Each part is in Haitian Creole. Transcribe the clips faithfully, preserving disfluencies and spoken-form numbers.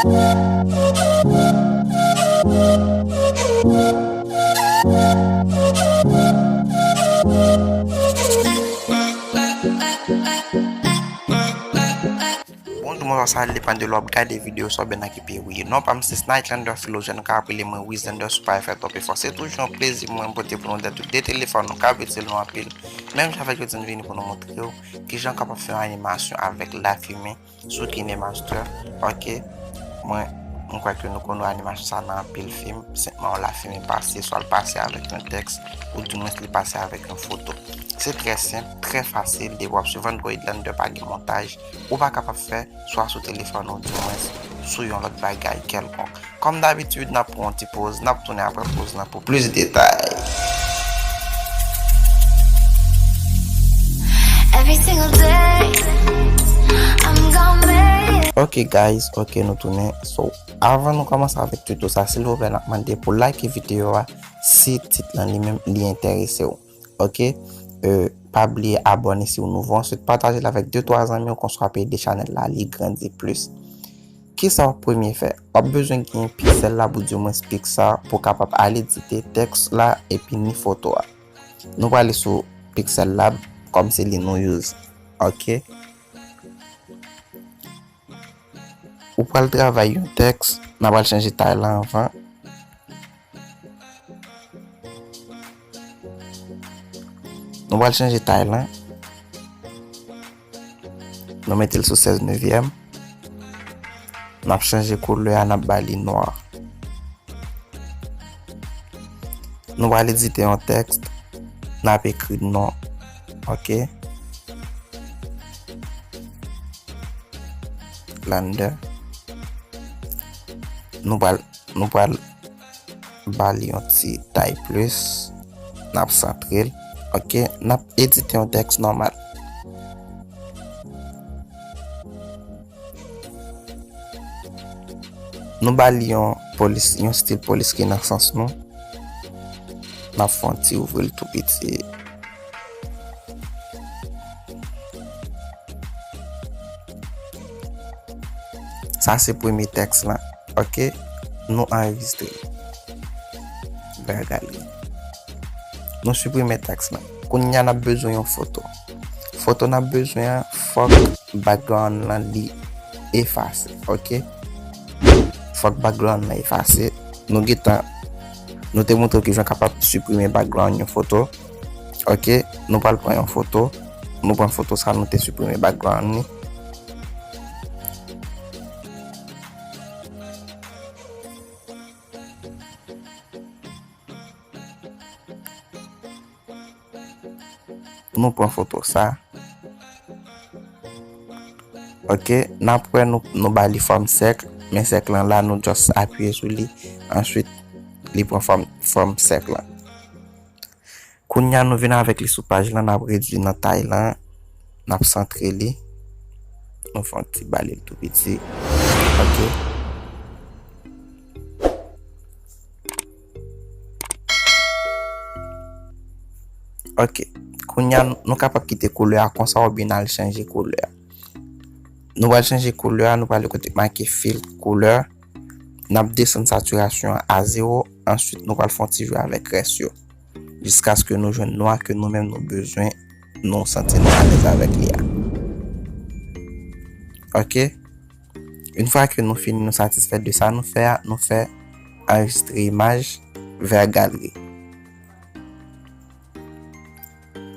Bonjou, bonswa, sa depann de lè w ap gade videyo sa oubyen nan ki peyi w ye. Non pa m se Snightlander Philo, jan nou ka ap rele mwen Wizlander sou pa fè twòp efò. Se toujou yon plezi mwen pote pou nou de tout de telefòn nou k abitye nou anpil. Menm jan avèk jodi, nou vini pou nou montre w kijan w kapab fè yon animasyon avèk Lafime sou KineMaster. Ok, mwen, mwen kwè ke nou konn wè animasyon sa nan anpil fim. Senpman, w Lafime pase, swa l pase avèk yon tèks, oudimwens li pase avèk yon foto. Se trè senp, trè fasil, depi w ap swiv Android la, de pa gen montaj, ou pa kapab fè, swa sou telefòn ou, oudimwens sou yon lòt bagay kèlkonk. Kòm dabitid, n ap pran yon ti poz, n ap tounen apre poz lan pou plis detay. Every single day, I'm gonna make it. Ok, guys, ok, nou tounen. So, avan nou kòmanse avèk tuto sa, silvouplè, n ap mande pou like videyo a si tit lan li menm li enterese w. Ok? Euh, pa bliye abòne si w nouvo. Answit, pataje l avèk de twa zanmi w, konsa w ap ede chanèl la li grandi plis. Kisa w ap premye fè? W ap bezwen gen Pixel Lab oudimwens Pixar pou w kapab al edite tèks la epi ni foto a. Nou prale sou Pixel Lab kòm se li nou use. Ok? Ou pral travay yon tèks, n a pral chanje tay la anvan. Nou pral chanje tay la. Nou mete l sou sèz nevyèm. N ap chanje koulè a, n ap ba li nwa. Nou pral edite yon tèks, n ap ekri non. Ok. Lander. Nou pral, nou pral ba li yon ti tay plis. N ap santre l. Ok, n ap edite yon tèks nòmal. Nou ba li yon polis, yon stil polis ki nan sans nou. N ap fè yon ti ouvri l tou piti. Sa se premye tèks lan. Ok, nou anrejistre. Bèl gade. Nou siprime tèks lan. Kounye a n ap bezwen yon foto. Foto n ap bezwen an, fòk background lan li efase, ok? Fòk background lan efase. Nou gentan, nou te montre w kijan w kapab siprime background yon foto. Ok, nou pral pran yon foto. Nou pran foto sa, nou te siprime background li. Nou pran foto sa. Ok, n ap wè nou, nou ba li fòm sèk, men sèk lan la, nou just apiye sou li, answit, li pran fòm, fòm sèk lan. Kounye a, nou vin avèk li sou paj lan, n ap redui nan tay lan, n ap santre li, nou fè yon ti ba li l tou piti. Ok. Ok. Kounye a, nou kapab kite koulè a konsa oubyen n al chanje koulè a. Nou pral chanje koulè a, nou prale kote make filtre couleur. N ap desann satirasyon an a zewo, answit nou pral fè yon ti jwe avèk rès yo. Jiskaske nou jwenn nwa ke nou menm nou bezwen, nou santi nou alèz avèk li a. Ok. Yon fwa ke nou fini, nou satisfè de sa nou fè a, nou fè anrejistre imaj vè galri.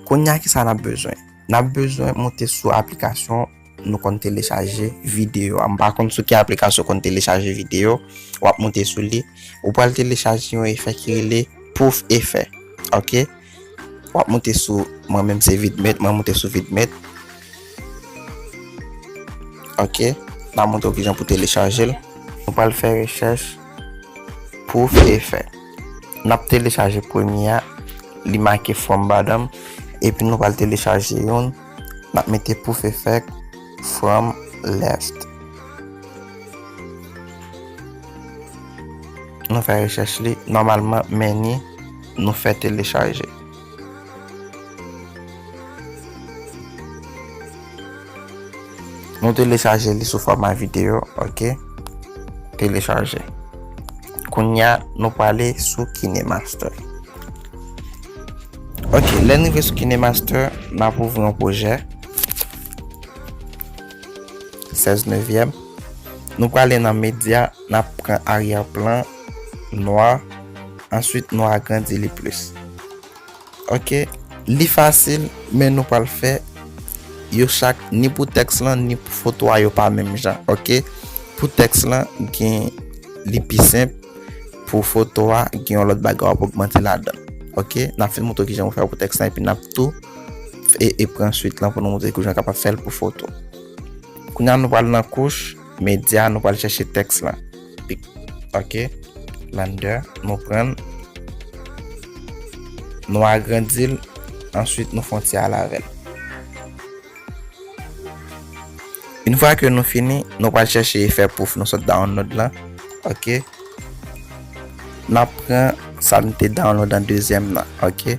Kounye a, kisa n ap bezwen? N ap bezwen moute sou aplikasyon nou konn telechaje videyo a. M pa konn sou ki aplikasyon w konn telechaje videyo, w ap moute sou li. Ou pral telechaje yon efè ki rele Poof Effect. Ok? W ap moute sou, mwen menm se Vidmate, mwen moute sou Vidmate. Ok, n a montre w kijan pou telechaje l. Nou pral fè rechèch Poof Effect. N ap telechaje premye a, li make from bottom, epi nou pral telechaje youn, n ap mete Poof Effect from left. Nou fè rechèch li, nòmalman, men ni, nou fè telechaje. Nou telechaje li sou fòma videyo, ok. telechaje. Kounye a, nou prale sou KineMaster. Ok, lè n rive sou KineMaster, n ap ouvri yon pwojè. Sèz nevyèm. Nou prale nan medya, n ap pran aryè plan nwa, answit nou agrandi li plis. Ok, li fasil, men nou pral fè yo chak, ni pou tèks lan, ni pou foto a, yo pa menm jan. Ok, pou tèks lan, gen li pi senp, pou foto a, gen yon lòt bagay w ap ogmante ladan. Ok, n ap fin montre kijan pou fè pou tèks lan, epi n ap tou e, e pran swit lan pou nou montre kijan w kapab fè l pou foto. Kounye a, nou pral nan kouch medya, nou pral chèche tèks lan. Pik, ok, lander, nou pran l, nou agrandi l, answit nou fè yon ti ale avè l. Yon fwa ke nou fini, nou pral chèche efè pouf nou sot download lan. Ok. N ap pran sa n te download an dezyèm nan. Ok.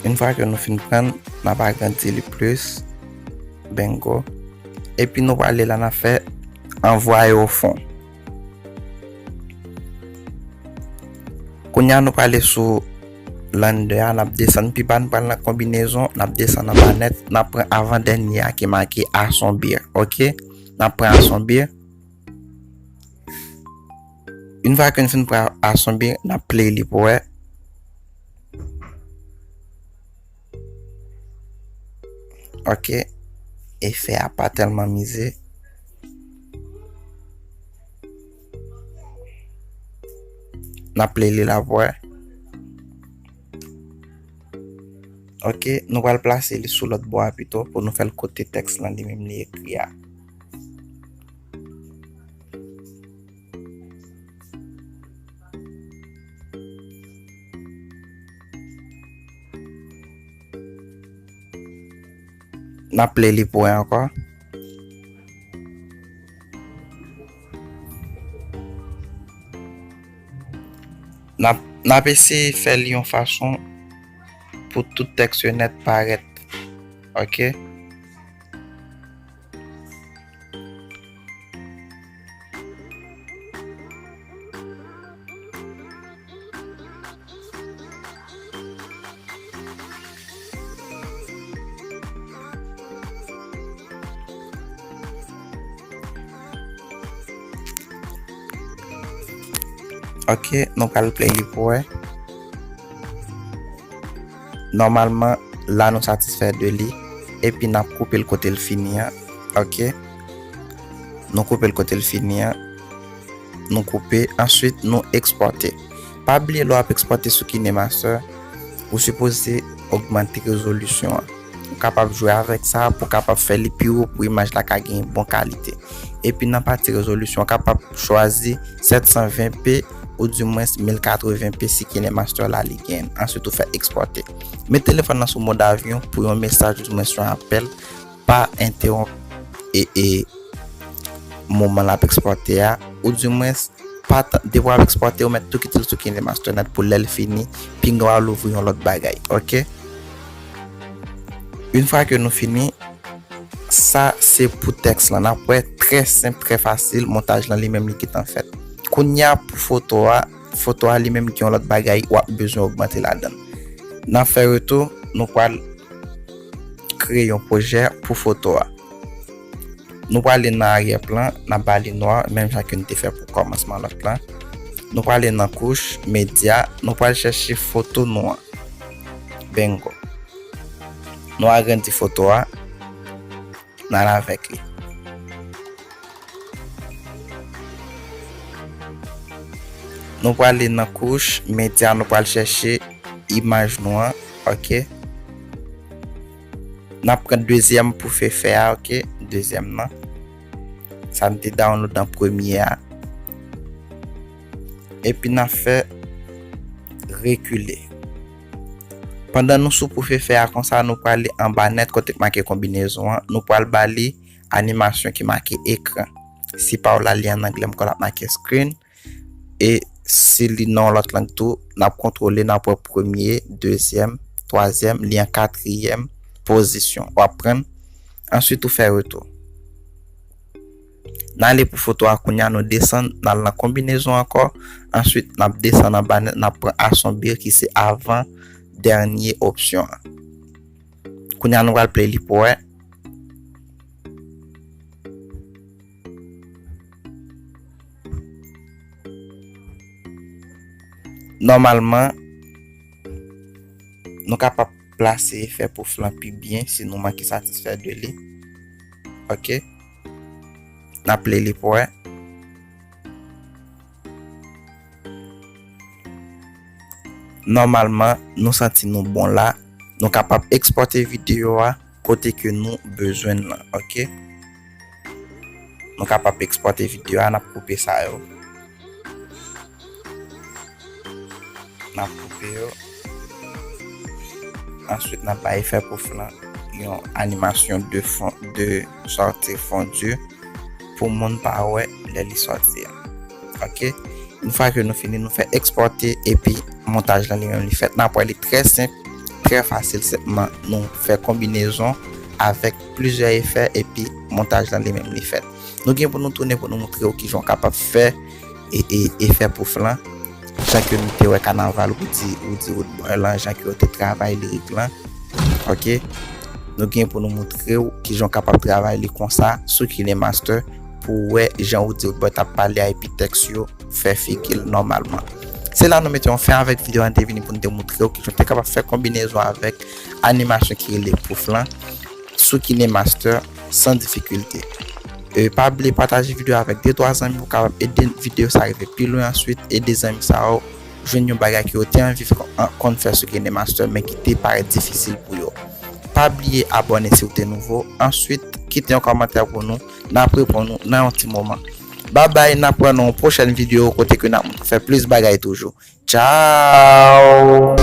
Yon fwa ke nou fin pran l, n ap agrandi li plis. Bingo. Epi nou prale la, n ap fè anvwaye o fon. Kounye a, nou prale sou lander a, n ap desann pi ba, n pral nan konbinezon, n ap desann anba nèt, n ap pran avan dènye a ki make assombir, ok? N ap pran assombir. Yon fwa ke n fin pran assombir, n ap play li pou wè. Ok, efè a pa tèlman mize. N ap play li la pou wè. Ok, nou pral plase li sou lòt bò a pito pou nou fè l kote tèks lan li menm li ekri a. N ap play li pou wè ankò. N ap, n ap eseye fè li yon fason pou tout tèks yo nèt parèt. Ok? Ok, nou pral play li pou wè. Nòmalman, la nou satisfè de li. Epi n ap koupe l kote l fini an. Ok. Nou koupe l kote l fini an. Nou koupe. Answit, nou ekspòte. Pa bliye lè w ap ekspòte sou KineMaster, ou sipoze ogmante rezolisyon an. Ou kapab jwe avèk sa pou w kapab fè li pi wo pou imaj la ka gen bon kalite. Epi nan pati rezolisyon, ou kapab chwazi sèt san ven p oudimwens mil katreven p si KineMaster la li gen. Answit, ou fè ekspòte. Met telefòn nan sou mòd avyon pou yon mesaj oudimwens yon apèl pa entewonp e, e moman l ap ekspòte a, oudimwens pa t-, depi w ap ekspòte, ou mèt tou kite l sou KineMaster nèt pou lè l fini, pinga w al ouvri yon lòt bagay, ok? Yon fwa ke nou fini, sa se pou tèks lan. N ap wè, trè senp, trè fasil, montaj lan li menm li gentan fèt. Kounye a pou foto a, foto a li menm gen yon lòt bagay w ap bezwen ogmante ladan l. N ap fè retou, nou pral kreye yon pwojè pou foto a. Nou prale nan aryè plan, n ap ba li nwa, menm jan ke n te fè pou kòmansman lòt lan. Nou prale nan kouch, medya, nou pral chèche foto nou an. Bingo. Nou agrandi foto a, n al avèk li. Nou prale nan kouch, medya, nou pral chèche imaj nou an, ok. N ap pran dezyèm pou fè fè a, ok, dezyèm nan. Sa n te download an premye a. Epi n ap fè rekile. Pandan nou sou pou fè fè a konsa, nou prale anba nèt kote k make konbinezon an, nou pral ba li animasyon ki make ekran. Si pa w la, li an anglè, m kwè l ap make screen. E si li nan yon lòt lang tou, n ap kontwole, n ap wè premye, dezyèm, twazyèm, li an katriyèm pozisyon. W ap pran, answit ou fè retou. N ale pou foto a kounye a, nou desann, n al nan konbinezon ankò. Answit, n ap desann anba nèt, n ap pran asonbir ki se avan dènye opsyon an. Kounye a, nou pral play li pou wè. Nòmalman, nou kapab plase efè pouf lan pi byen si nou manke satisfè de li. Ok. N ap play li pou wè. Nòmalman, nou santi nou bon la. Nou kapab ekspòte videyo a kote ke nou bezwen l lan, ok? Nou kapab ekspòte videyo a, n ap koupe sa yo. N ap koupe yo. Answit, n ap bay efè pouf lan yon animasyon de fon, de sòti fondi pou moun pa wè lè li sòti a. Ok? Yon fwa ke nou fini, nou fè ekspòte epi montaj lan li menm li fèt. N ap wè li trè senp, trè fasil, senpman nou fè konbinezon avèk plizyè efè epi montaj lan li menm li fèt. Nou gen pou nou tounen pou nou moutre w kijan w kapab fè e, e, efè pouf lan. Jan ke nou te wè kanaval Roody, Roody Roodboy lan, jan ke yo te travay lirik lan. Ok? Nou gen pou nou moutre w kijan w kapab travay li konsa sou KineMaster pou w wè jan Roody Roodboy t ap pale a epi tèks yo fè figi l nòmalman. Se la nou mete yon fen avèk videyo an te vini pou nou te moutre w kijan w te kapab fè konbinezon avèk animasyon ki rele pouf lan sou KineMaster san difikilte. E, pa bliye pataje videyo avèk de twa zanmi pou kapab ede videyo sa rive pi lwen. Answit, ede zanmi sa yo jwenn yon bagay ke yo te anvi fè, an, konn fè sou KineMaster, men ki te parèt difisil pou yo. Pa bliye abòne si w te nouvo. Answit, kite yon kòmantè pou nou. N ap reponn ou nan yon ti moman. Babay, n ap wè nan yon pwochèn videyo kote ke n ap fè plis bagay toujou. Tchao!